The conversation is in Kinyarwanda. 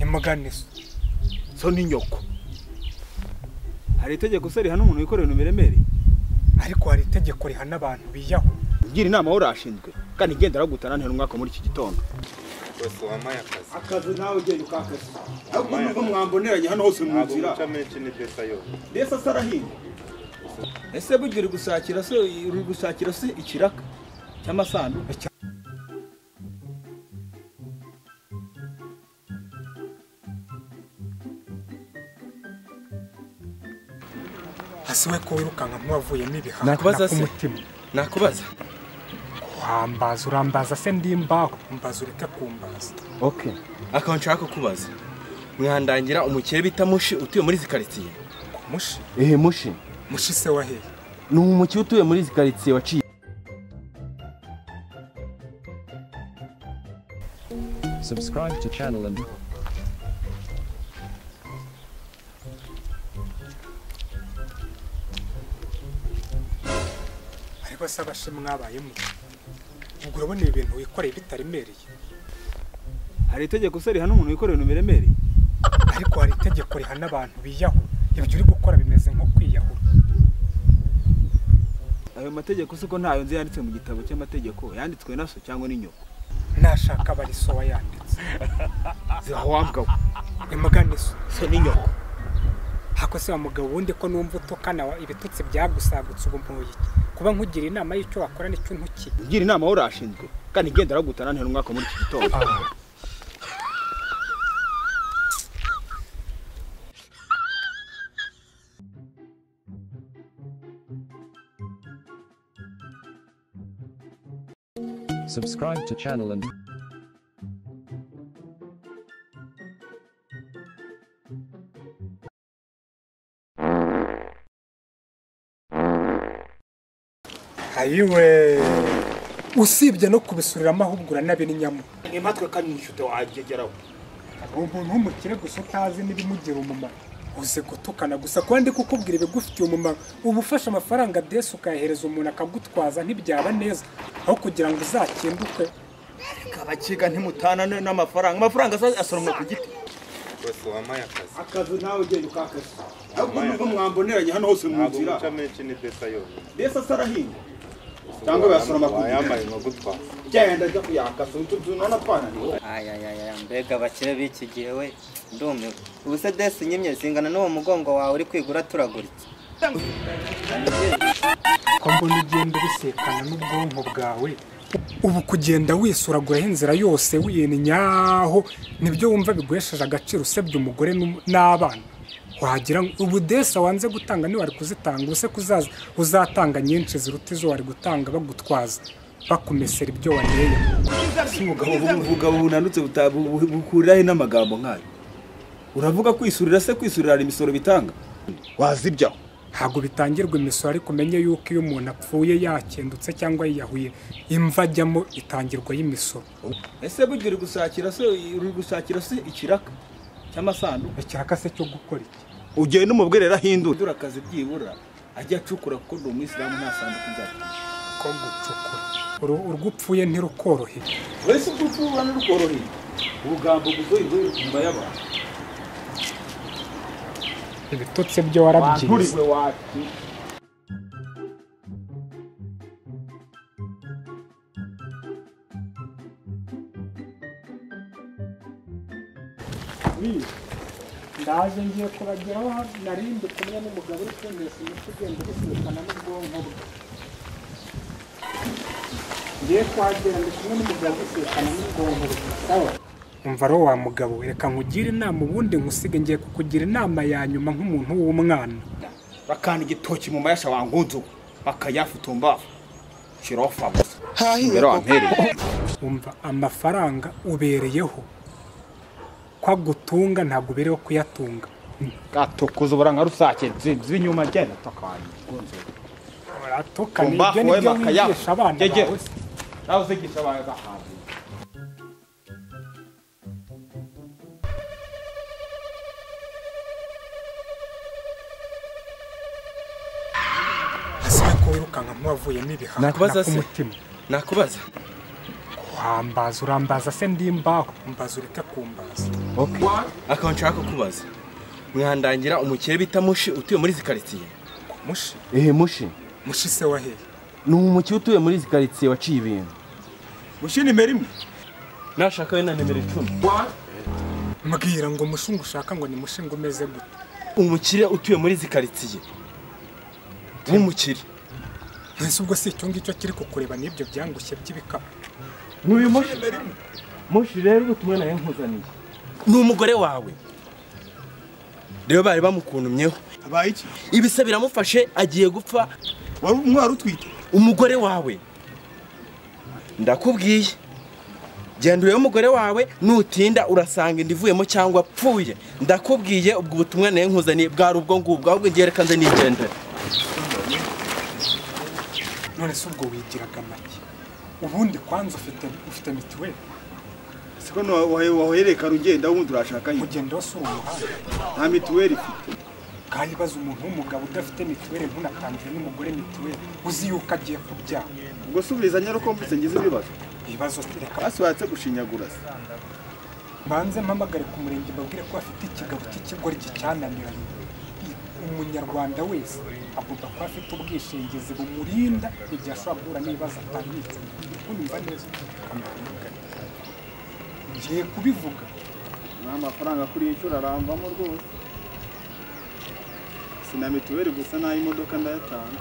Imuganiso. So ni nyoko. Hari itegeko se rihana umuntu wikorera ibintu biremereye? Ariko hari itegeko rihana abantu biyaho. Ugira inama wowe urashinzwe kandi igenda aragutana ntera umwaka muri iki gitondo. Bose wampaye akazi. Akazi nawe ugenda ukakazi. Ahubwo nubwo mwamboneranye hano hose mu nzira. Ntabwo muca menshi ni pesa yo. Mbese se arahinga. Ese burya uri gusakira se uri gusakira se ikiraka cy'amasanduku? Hasi we ko wirukanka nk'uwavuyemo ibihaha Nakubaza se? k'umutima. Nakubaza. Wambaza urambaza se ndi imbaho, mbaza ureke kumbaza. Okay. Akaba nshaka kukubaza. Mwandangira umukire bita Mushi utuye muri izi quartier. Mushi? Ehe Mushi. Mushi se waheye? Ni umukire utuye muri izi quartier waciye. Subscribe to channel and Ariko se abashi mwabayemo. Ubwo urabona ibi bintu wikoreye bitaremereye. Hari itegeko se rihana umuntu wikorera ibintu biremereye? Ariko hari itegeko rihana abantu biyahu. Ibyo uri gukora bimeze nko kwiyahura. Ayo mategeko se ko ntayo nzi yanditse mu gitabo cy'amategeko yanditswe na so cyangwa ni nyoko? Nashaka bari so wayanditse. Zirahwambwa. Imuganiso. So ni nyoko. Hako se wa mugabo wundi ko numva utukana ibitutsi byagusagutse ubu mpuye iki? Kuba nkugira inama y'icyo wakora n'icyo ntuki. Ugira inama wowe urashinzwe kandi igenda aragutana ntera umwaka muri iki gitondo. Subscribe to channel and Ayiwe usibye no kubisuriramo ahubwo uranabinnyamo. Impatwe kandi nishyute wagegeraho. Umuntu w'umukire gusa utazi n'ibimugira umumaro. Uzi gutukana gusa kuba ndi kukubwira ibigufitiye umumaro. Uba ufashe amafaranga desi ukayahereza umuntu akagutwaza ntibyaba neza aho kugira ngo uzakinduke. Abakiga ntimutana n'amafaranga. Amafaranga asoromwa ku giti. Bose wampaye akazi. Akazi nawe ugenda ukakazi. Ahubwo nubwo mwamboneranye hano hose mu nzira. Ntabwo muca menshi ni pesa yo. Desi arahinga. Cyangwa basoroma ku giti. Yambaye nkagutwaza. Genda ajya kuyakasa utuntu twananiwe. Ayayaya mbega abakire b'iki gihe we ndumiwe. Ubu se desi nyimye zingana n'uwo mugongo wawe uri kwigura turaguritse. Ko mbona ugenda ubisekana n'ubwonko bwawe. Ubu kugenda wisuraguraho inzira yose wiyenyaho nibyo wumva biguhesheje agaciro usebye umugore n'abana. Wagira ubu desi wanze gutanga ni wari kuzitanga ubuse kuzaza uzatanga nyinshi ziruta izo wari gutanga bagutwaza bakumesera ibyo waneye. Ubugabo bunanutse bukurirahe n'amagambo nkayo. Uravuga kwisurira se kwisurira hari imisoro bitanga? Wazibyaho. Ntabwo bitangirwa imisoro ariko umenye yuko iyo umuntu apfuye yakendutse cyangwa yiyahuye imva ajyamo itangirwa y'imisoro. Ese burya uri gusakira se uri gusakira se ikiraka cy'amasanduku? Ikiraka se cyo gukora iki? Ugenda umubwire ahindura akazi byibura ajya acukura kuko ndi umuyisilamu nta sanduku nzatanga. Ko gucukura urwo upfuye ntirukoroheye. Wese ubwo upfuye ntirukoroheye. Ubugambo buzoye inyuma y'abantu. Ibitutsi byo warabyize. Ndaje ngiye kubageraho narindi kumwe n'umugabo uri kumesa umutwe ugenda ubisikana n'ubwonko bwe. Ngiye kuhagera ndi kumwe n'umugabo ubisikana n'ubwonko bwe. Sawa. Umva ro wa mugabo reka nkugire inama ubundi nkusige ngiye kukugira inama ya nyuma nk'umuntu w'umwana. Bakana igitoki mu mayasha wangunzu bakayafutumba kirofa gusa. Umva amafaranga ubereyeho kwa gutunga ntabwo ubereyeho kuyatunga. Gatukuza uburanga rusake z'inyuma genda tokanye gunzu. Uratukana ibyo nibyo wigisha abana bawe. Nawe uzigisha abawe bahanze. Ko wirukanka nk'uwavuyemo ibihaha. Nakubaza se? Nakubaza. Wambaza urambaza se ndi imbaho, mbaza ureke kumbaza. Okay. Akantu nshaka kubaza. Mwandangira umukire bita Mushi utuye muri izi karitsiye. Mushi? Mushi. Mushi se waheye? Ni umukire utuye muri izi karitsiye waciye ibintu. Mushi nimero 1. Nashaka we na nimero 10. Mbwira ngo Mushi ngo ushaka ngo ni Mushi ngo umeze gute? Umukire utuye muri izi karitsiye. W'umukire. Ese ubwo si icyo ngicyo kiri kukureba n'ibyo byangushye by'ibikapu? N'uyu Mushi. Mushi rero ubutumwa nawe nkuzaniye. Ni umugore wawe. Rero bari bamukuntumyeho. Abaye iki? Ibise biramufashe agiye gupfa. Wari umwari utwite. Umugore wawe. Ndakubwiye. Genda urebe umugore wawe nutinda urasanga inda ivuyemo cyangwa apfuye. Ndakubwiye ubwo butumwa nawe nkuzaniye bwari ubwo ngubwo ahubwo ngiye reka nze nigendere. None se ubwo wigiraga make? Ubundi kwanza ufite mituweli? Siko wahereka rugenda wundi urashaka yi. Ugenda wose umuhanda. Nta mituweli ifite. Kayibaza umuntu w'umugabo udafite mituweli ntunatangire n'umugore mituweli uzi yuko agiye kubyara. Ubwo subirizanya ruko mvise ngize ibibazo. Ibibazo reka basi gushinyagura se. Banze mpamagare ku murenge mbabwire ko afite ikigabo cy'ikigoryi cyananiranye. Umunyarwanda wese agomba kuba afite ubwishingizi bumurinda igihe ashobora guhura n'ibibazo atari yiteguye. Unyumva neza? Ngiye kubivuga. Nta mafaranga kuri inshuro arambamo rwose. Sina mituweli gusa n'ay'imodoka ndayatanga.